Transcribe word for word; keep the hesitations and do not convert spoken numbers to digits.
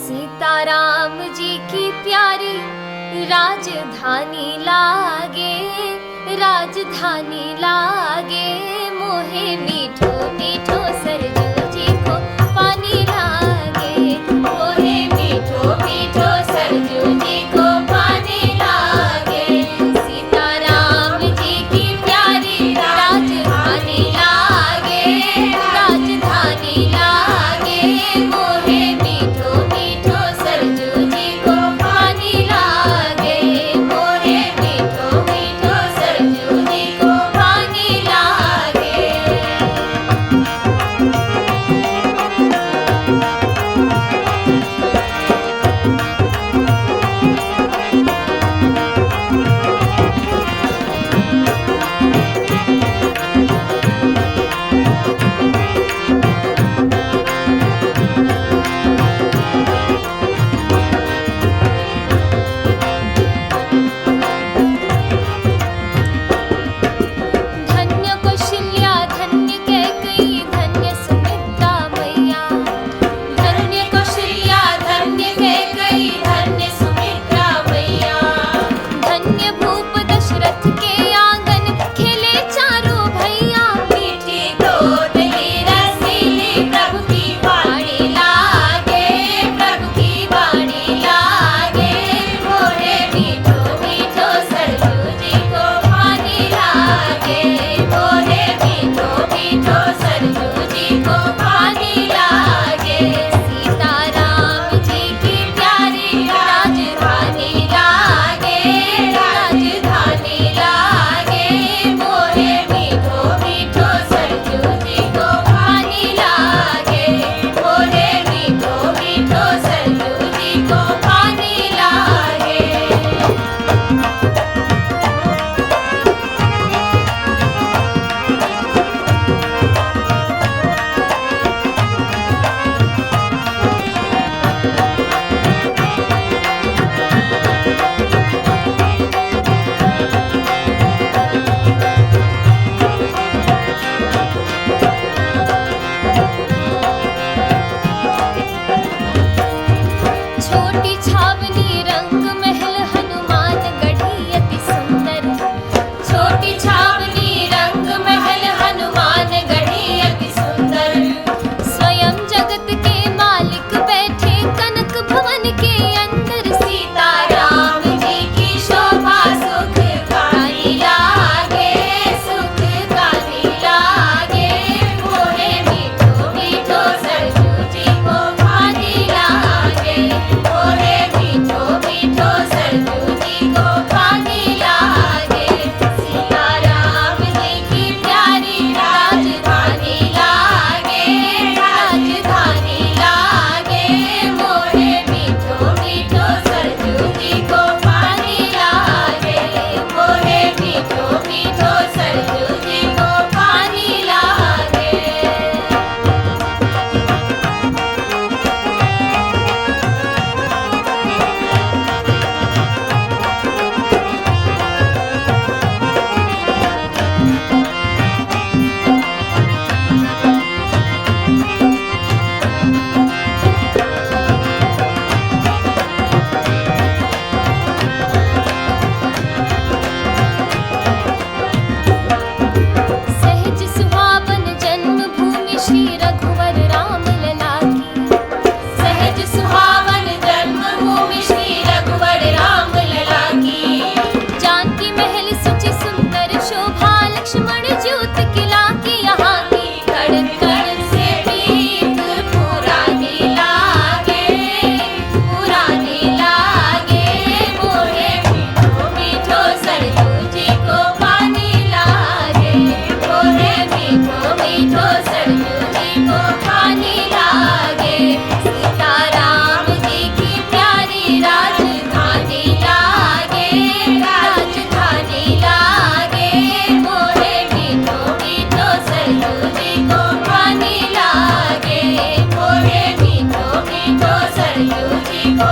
सीताराम जी की प्यारी राजधानी लागे, राजधानी लागे, मोहे मीठो मीठो सरजू जी को पानी लागे, मोहे मीठो मीठो सरजू जी को पानी लागे। सीताराम जी की प्यारी राजधानी लागे, राजधानी लागे, मोहे मीठो मीठो सरजू जी को पानी लागे, मोहे मीठो मीठो सरजू जी को पानी लागे। धन्य कौशल्या, धन्य कैकई, धन्य सुमित्रा मैया। धन्य कौशल्या, धन्य कैकई, धन्य सुमित्रा मैया। धन्य भूप दशरथ के आंगन, खेले चारों भैया। मीठी गोद की रसीली प्रभु की वाणी लागे, प्रभु की वाणी लागे। मोहे मीठो मीठो सरजू जी को पानी लागे, मोहे मीठो मीठो सरजू जी को पानी लागे। सीताराम जी की प्यारी राजधानी लागे, राजधानी लागे, मोहे मीठो मीठो सरजू जी को पानी लागे, मोहे मीठो मीठो सरजू जी को पानी लागे। छोटी छावनी रंग महल हनुमान गढ़ी अति सुंदर। छोटी छावनी रंग महल हनुमान गढ़ी अति सुंदर। स्वयं जगत के मालिक बैठे कनक भवन के अंदर। सीताराम जी की शोभा सुख खानी लागे, सुख खानी लागे। मोहे मीठो मीठो सरजू जी को पानी लागे, मोहे मीठो मीठो सरजू जी को पानी लागे। सीताराम जी की प्यारी राजधानी लागे, राजधानी लागे। मोहे मीठो मीठो सरजू जी को पानी लागे, मोहे मीठो मीठो सरजू जी को पानी लागे। सहज सुहावन जन्मभूमि श्री रघुवर राम लला की। सहज सुहावन जन्मभूमि श्री रघुवर राम लला की। जानकी महल सुचि सुंदर शोभा लक्ष्मण ज्योत किला की। यहाँ की कण कण से प्रीत पुरानी लागे, पुरानी लागे। मोहे मीठो मीठो सरजू जी को पानी लागे, मोहे मीठो मीठो सरजू जी को पानी लागे। सीताराम जी की प्यारी राजधानी लागे, राजधानी लागे। मोहे मीठो मीठो सरजू जी को पानी लागे, मोहे मीठो मीठो सरजू जी को